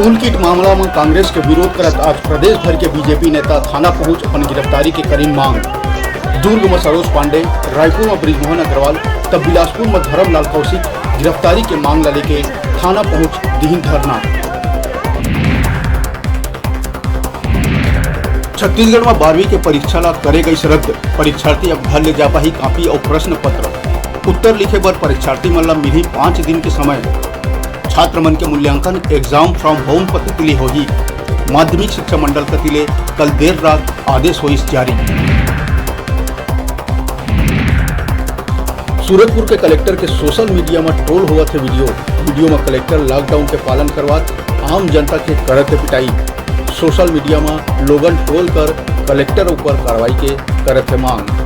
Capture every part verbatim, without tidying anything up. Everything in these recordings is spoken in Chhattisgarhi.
टूलकिट मामला म कांग्रेस के विरोध करत आज प्रदेश भर के बीजेपी नेता थाना पहुंच अपन गिरफ्तारी के करिन मांग। दुर्ग म सरोज पांडे, रायपुर म बृजमोहन अग्रवाल, त बिलासपुर म धरमलाल कौशिक गिरफ्तारी के मांग ल लेके थाना पहुंच दिहिन धरना। छत्तीसगढ़ म बारहवीं के परीक्षा ला करे गइस रद्द, परीक्षार्थी अब घर ले जा पाही कापी अउ प्रश्न पत्र। उत्तर लिखे बर परीक्षार्थी मन ला मिलही पाँच दिन के समय। छात्र मन के मूल्यांकन exam from home पद्धति ले होही। माध्यमिक शिक्षा मंडल कति ले कल देर रात आदेश होइस जारी। सूरजपुर के कलेक्टर के सोशल मीडिया म ट्रोल होवत हे वीडियो। वीडियो म कलेक्टर लॉकडाउन के पालन करवात आम जनता के करत हे पिटाई। सोशल मीडिया म लोगन ट्रोल कर कलेक्टर ऊपर कार्रवाई के करत हे मांग।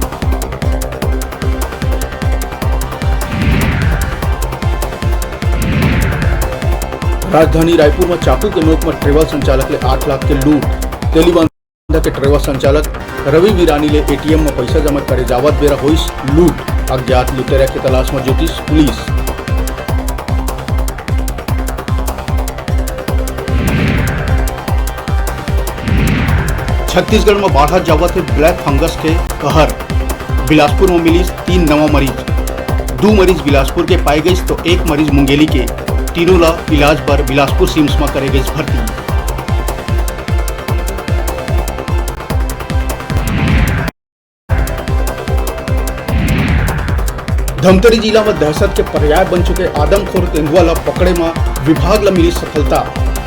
राजधानी रायपुर म चाकू के नोक म ट्रेवल संचालक ले आठ लाख के लूट। तेलीबांधा के ट्रेवल संचालक रवि वीरानी ले एटीएम म पइसा जमा करे जावत बेरा होइस लूट। अज्ञात लुटेरा के तलाश म जुटिस पुलिस। छत्तीसगढ़ म बाढ़त जावत हे ब्लैक फंगस के कहर। बिलासपुर म मिलिस तीन नवा मरीज। दू मरीज बिलासपुर के पाए गइस तो एक मरीज मुंगेली के। तीनों ला इलाज बर बिलासपुर सिम्स म करे गइस भर्ती। धमतरी जिला म दहशत के पर्याय बन चुके आदमखोर तेंदुआ ल पकड़े म विभाग ल मिली सफलता।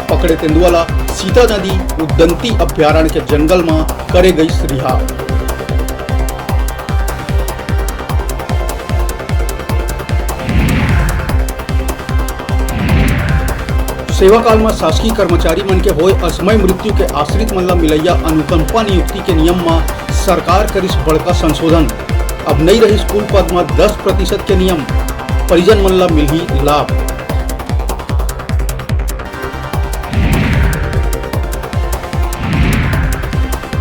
पकड़े तेंदुआ ल सीता नदी उदंती अभ्यारण्य के जंगल म करे गइस रिहा। सेवाकाल म शासकीय कर्मचारी मन के होय असमय मृत्यु के आश्रित मन ल मिलइया अनुकंपा नियुक्ति के नियम म सरकार करिस बड़का संशोधन। अब नइ रहिस कुल पद म दस प्रतिशत के नियम, परिजन मन ल मिलही लाभ।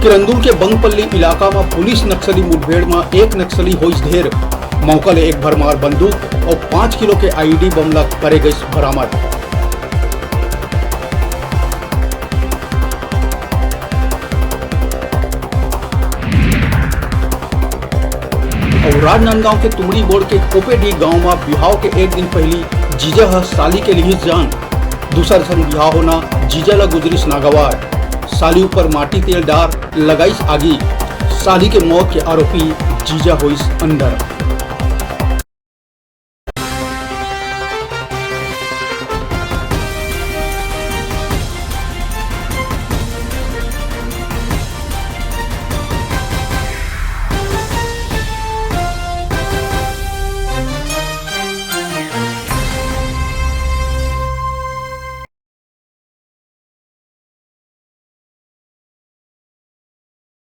किरंदुल के बंगपल्ली इलाका म पुलिस नक्सली मुठभेड़ म एक नक्सली होइस ढेर। मौका ले एक भरमार बंदूक अउ पाँच किलो के आईईडी बम ल करे गइस बरामद। अउ राजनांदगांव के तुमड़ीबोड़ के कोपेडी गांव म बिहाव के एक दिन पहिली जीजा ह साली के लिहिस जान। दूसर संग बिहाव होना जीजा ल गुजरिस नागवार। साली ऊपर माटी तेल डार लगाइस आगी। साली के मौत के आरोपी जीजा होइस अंदर।